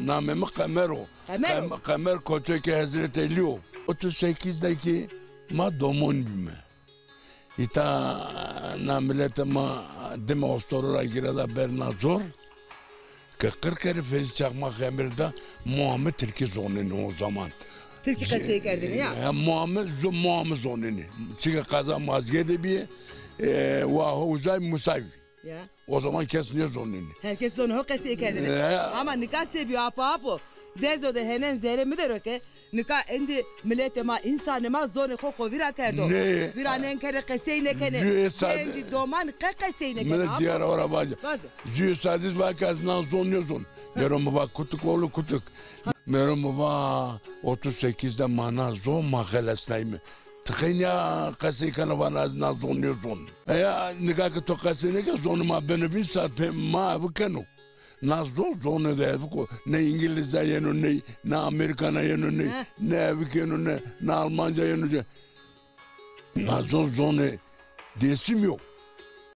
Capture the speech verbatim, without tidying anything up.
Namê mi Qemer o. Qemer o. Qem-, Qemer koçekê Hezretî Elî yo. Otuz sekiz de kî ma domon bîme. Îta na miletê ma dime ostoro ra gireda berna zor. Ke qir kerê Feyzî Çakmak emir da, moa mi tirkî zonenê o zaman. Tirkî qesey kerdêne ya? E, moa mi, zo-, moa mi zonenê. Çike qeza Mazgê de bîye, e, wa ho uzay Musay. Ya. O zaman kes nêzonenê. Her kes zonê ho qesey kerdêne. E. Ama nika se bîyo apo apo. Dezo de henen zerê mi der o ke, nika endî miletê ma, însanê ma zonê xo xo vîra kerdo. Nê. Vîra nêkenê, qesey nêkenê. Jû ê sade-, gencî, doman qe qesey nêkenê. Milet cîgera ora vace. Vaze. Jû ê sade zî va ke ez na zon nêzon. Mêro mi va kutik oğlu kutik. Mêro mi va otuz sekiz de ma na zon ma xelesnayme. Ti qey nîya qesey kena vana ez na zon nêzon. Eya nika ke to qesey nêke, zonê ma beno bîn, sat pê ma evi keno. Na zon zonê de evi ko. Ne Îngilizca yeno, ne, ne Amerîkana yeno, ne, ne evi keno, ne, ne Almanca yeno. Na zon zonê Dêsimî yo.